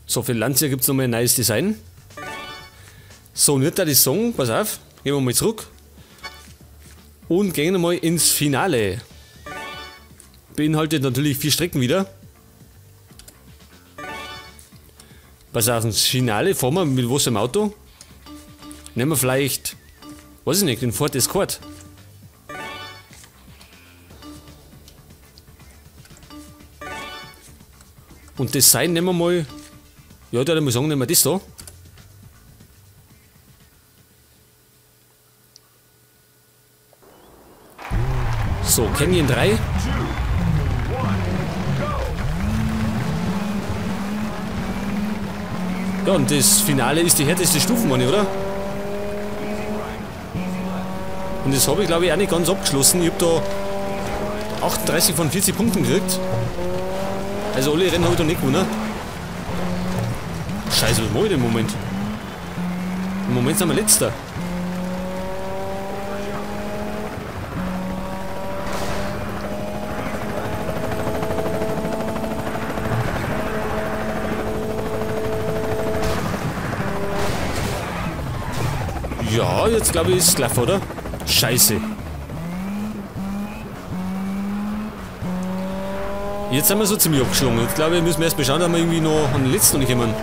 So, für Lancia gibt es nochmal ein neues Design. So, und jetzt da die Song, pass auf, gehen wir mal zurück. Und gehen nochmal ins Finale. Beinhaltet natürlich 4 Strecken wieder. Pass auf, ins Finale fahren wir mit was im Auto? Nehmen wir vielleicht, weiß ich nicht, den Ford Escort. Und Design nehmen wir mal, ja, da muss ich sagen, nehmen wir das da. So, Canyon 3. Ja, und das Finale ist die härteste Stufe, meine ich, oder? Und das habe ich, glaube ich, auch nicht ganz abgeschlossen. Ich habe da 38 von 40 Punkten gekriegt. Also alle Rennen habe ich da nicht gewonnen. Scheiße, was mache ich denn im Moment? Im Moment sind wir Letzter. Ja, jetzt glaube ich ist es gelaufen, oder? Scheiße. Jetzt sind wir so ziemlich abgeschlagen. Jetzt glaube ich, müssen wir erst mal schauen, dass wir irgendwie noch an den letzten noch kommen.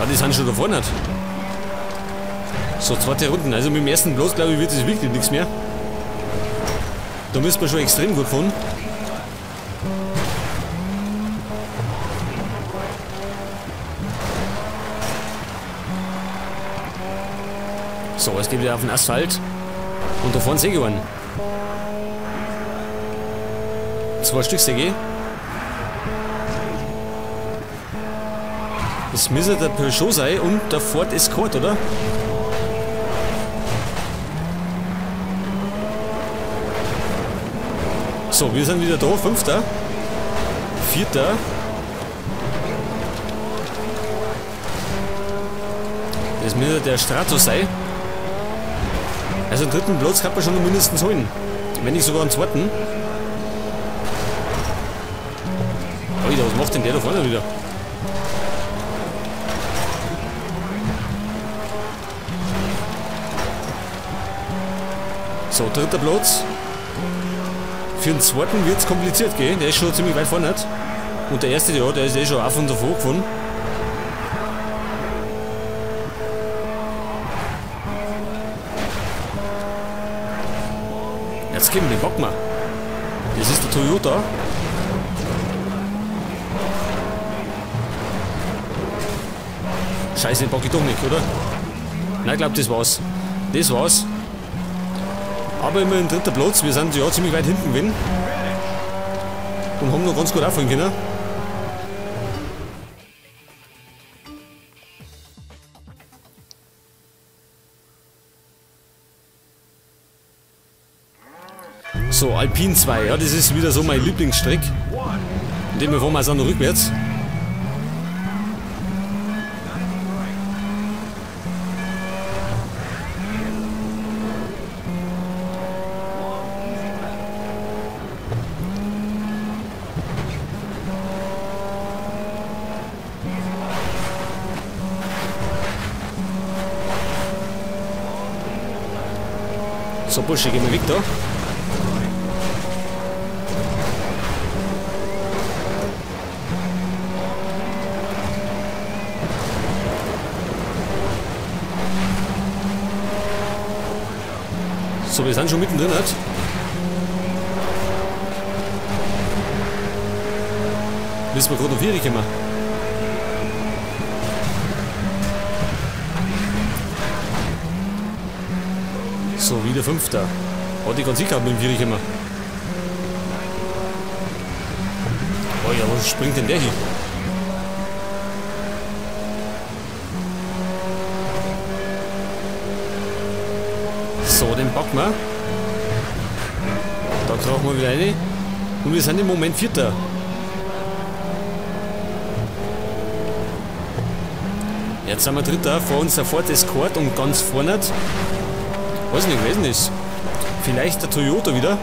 Ah, die sind schon da vorne. So, zweite Runden. Also mit dem ersten Platz, glaube ich, wird es wirklich nichts mehr. Da müssen wir schon extrem gut fahren. So, es geht wieder auf den Asphalt. Und da vorne sehe ich einen. 2 Stück sehe ich. Das müsste der Peugeot sein und der Ford Escort, oder? So, wir sind wieder da. 5. 4. Das müsste der Stratos sein. Also den dritten Platz kann man schon mindestens holen. Wenn nicht sogar einen zweiten. Alter, was macht denn der da vorne wieder? So, dritter Platz. Für den zweiten wird es kompliziert gehen. Der ist schon ziemlich weit vorne. Und der erste, ja, der ist eh schon auf und davor gefahren. Jetzt geben wir den packen wir. Das ist der Toyota. Scheiße, den pack ich doch nicht, oder? Nein, ich glaube, das war's. Das war's. Aber immerhin dritter Platz. Wir sind ja ziemlich weit hinten gewesen. Und haben noch ganz gut aufholen können. So, Alpine 2, ja, das ist wieder so mein Lieblingsstreck. In dem fahren wir jetzt auch noch rückwärts. So, Bursche, gehen wir weg da. So, wir sind schon mittendrin, halt. Müssen wir gerade noch 4 kommen. So, wieder 5. Hat die ganz sicher mit dem 4 kommen. Oh ja, wo springt denn der hin? So, den packen wir. Da brauchen wir wieder eine. Und wir sind im Moment 4. Jetzt sind wir Dritter, vor uns der Ford Escort und ganz vorne. Weiß nicht, wer denn ist. Vielleicht der Toyota wieder.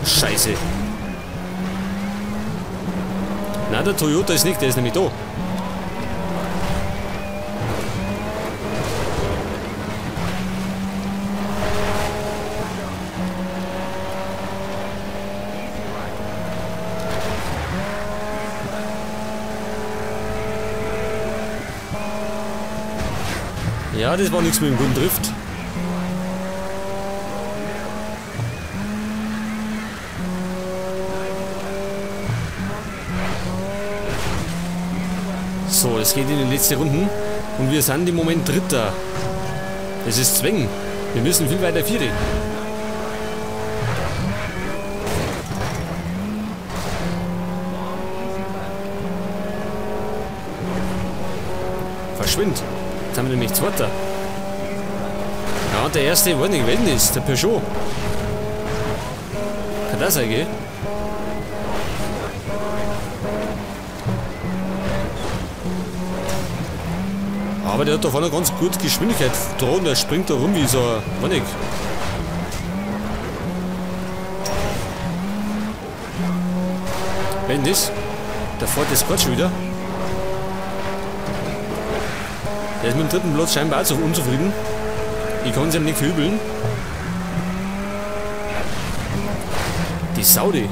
Scheiße. Na, der Toyota ist nicht, der ist nämlich da. Ja, das war nichts mit dem guten Drift. So, es geht in die letzte Runde und wir sind im Moment Dritter. Es ist Zwängen. Wir müssen viel weiter Viere. Verschwind. Jetzt haben wir nämlich Zweiter. Ja, und der erste, weiß nicht, wer denn ist, der Peugeot. Kann das sein, gell? Aber der hat da vorne ganz gut Geschwindigkeit dran, der springt da rum wie so ein, weiß nicht. Wer denn das? Der Ford ist gerade schon wieder. Der ist mit dem dritten Platz scheinbar auch so unzufrieden. Ich kann es ihm nicht verübeln. Die Saudi.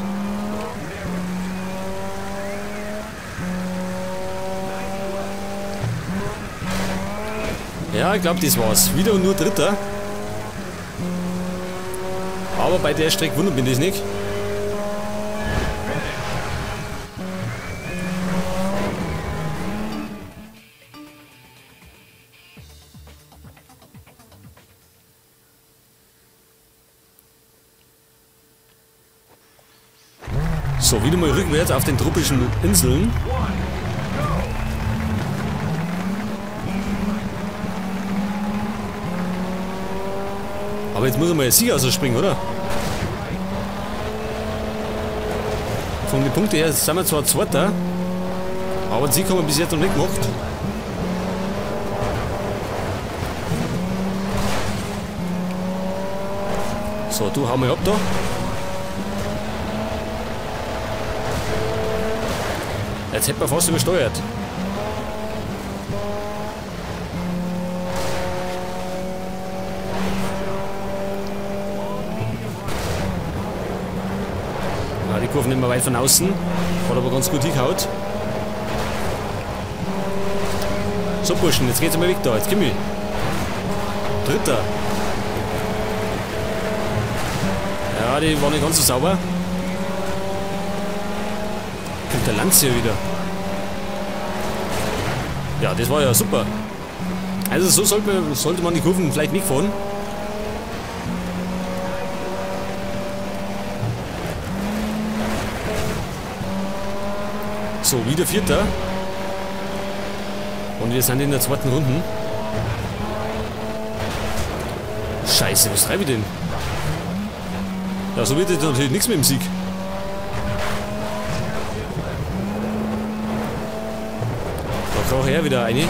Ja, ich glaube, das war's. Wieder und nur Dritter. Aber bei der Strecke wundert mich das nicht. So, wieder mal rückwärts auf den tropischen Inseln. Aber jetzt muss er mal der Sieger springen, oder? Von den Punkten her sind wir zwar Zweiter, aber den Sieg haben wir bis jetzt noch nicht gemacht. So, du hau mal ab da. Jetzt hätten wir fast übersteuert. Ja, die Kurven nehmen wir weit von außen. Hat aber ganz gut hingehauen. So, Burschen, jetzt geht's einmal weg da. Jetzt komm ich. Dritter. Ja, die war nicht ganz so sauber. Kommt der Lanz hier wieder. Ja, das war ja super. Also so sollte man die Kurven vielleicht nicht fahren. So, wieder Vierter. Und wir sind in der zweiten Runde. Scheiße, was treibe ich denn? Ja, so wird jetzt natürlich nichts mit dem Sieg. Da brauche ich ja wieder eine.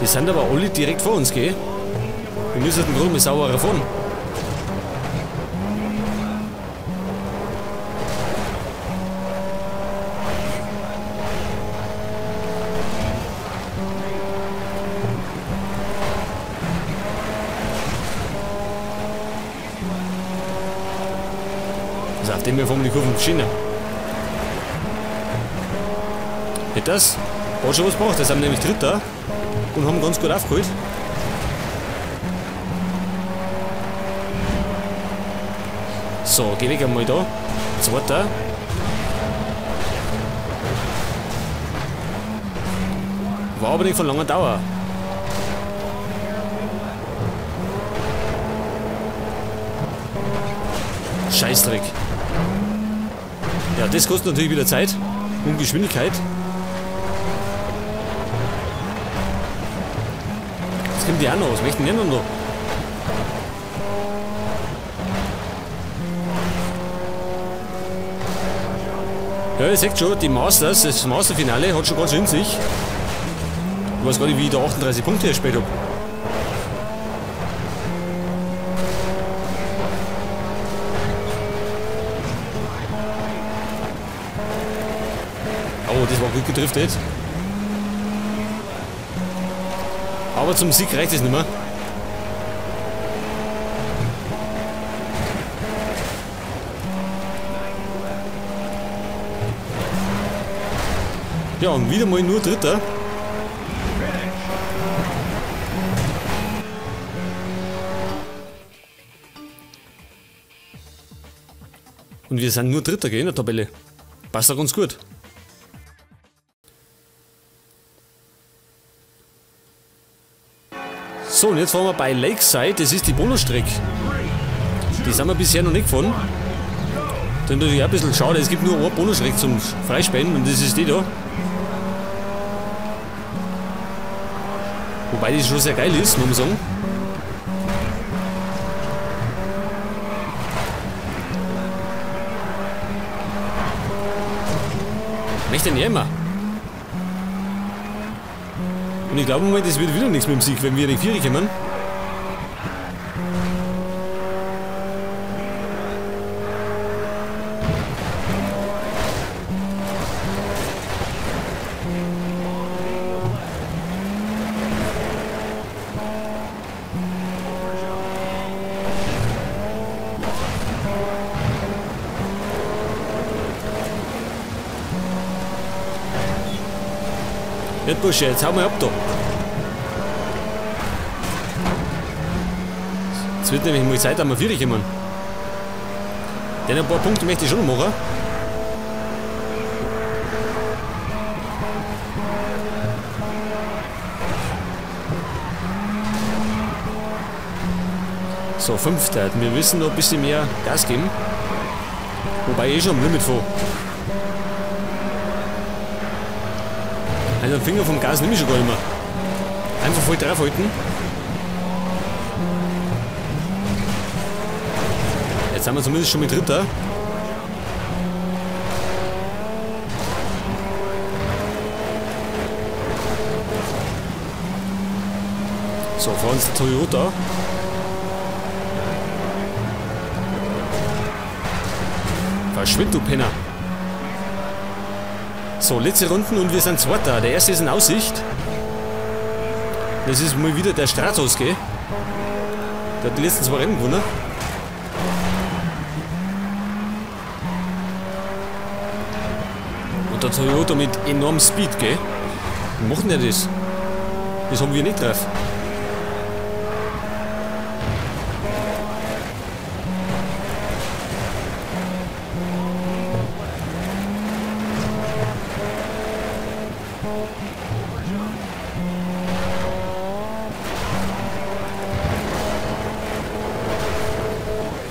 Die sind aber alle direkt vor uns, gell? Wir müssen den Grund mit sauberer fahren. Also auf dem wir fahren die Kurven schöner. Geht das? Hat schon was gebracht, das sind nämlich Dritter und haben ganz gut aufgeholt. So, geh weg einmal da. Zweiter. War aber nicht von langer Dauer. Scheißdreck. Ja, das kostet natürlich wieder Zeit. Und Geschwindigkeit. Jetzt kommt die auch noch. Was möchten die denn noch? Ja, ihr seht schon, die Masters, das Masterfinale hat schon ganz schön in sich. Ich weiß gar nicht, wie ich da 38 Punkte gespielt habe. Oh, das war gut gedriftet. Aber zum Sieg reicht es nicht mehr. Ja, und wieder mal nur Dritter. Und wir sind nur Dritter, gell, in der Tabelle. Passt doch ganz gut. So, und jetzt fahren wir bei Lakeside. Das ist die Bonusstrecke. Die sind wir bisher noch nicht gefahren. Das ist natürlich auch ein bisschen schade. Es gibt nur eine Bonusstrecke zum Freispielen und das ist die da. Wobei die schon sehr geil ist, muss man sagen. Möchte nicht immer. Und ich glaube, Moment, es wird wieder nichts mit dem Sieg, wenn wir in die Viere kommen. Jetzt, Bursche, jetzt hau mal ab da. Es wird nämlich mal Zeit, dass wir Viere kommen. Denn ein paar Punkte möchte ich schon noch machen. So, Fünfter. Wir müssen noch ein bisschen mehr Gas geben. Wobei ich schon am Limit fahre. Also den Finger vom Gas nehme ich schon gar nicht mehr. Einfach voll draufhalten. Jetzt sind wir zumindest schon mit Dritter. So, vor uns der Toyota. Verschwind, du Penner. So, letzte Runden und wir sind Zweiter. Der erste ist in Aussicht. Das ist mal wieder der Stratos, gell? Der hat die letzten zwei Rennen gewonnen. Und der Toyota mit enormem Speed, gell? Wie machen der das? Das haben wir nicht drauf.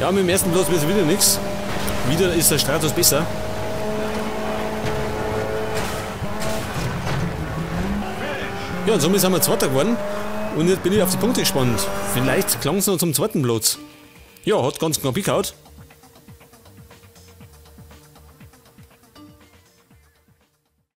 Ja, mit dem ersten Platz wird wieder nichts. Wieder ist der Stratos besser. Ja, und somit sind wir Zweiter geworden. Und jetzt bin ich auf die Punkte gespannt. Vielleicht klang es noch zum zweiten Platz. Ja, hat ganz knapp hingehauen.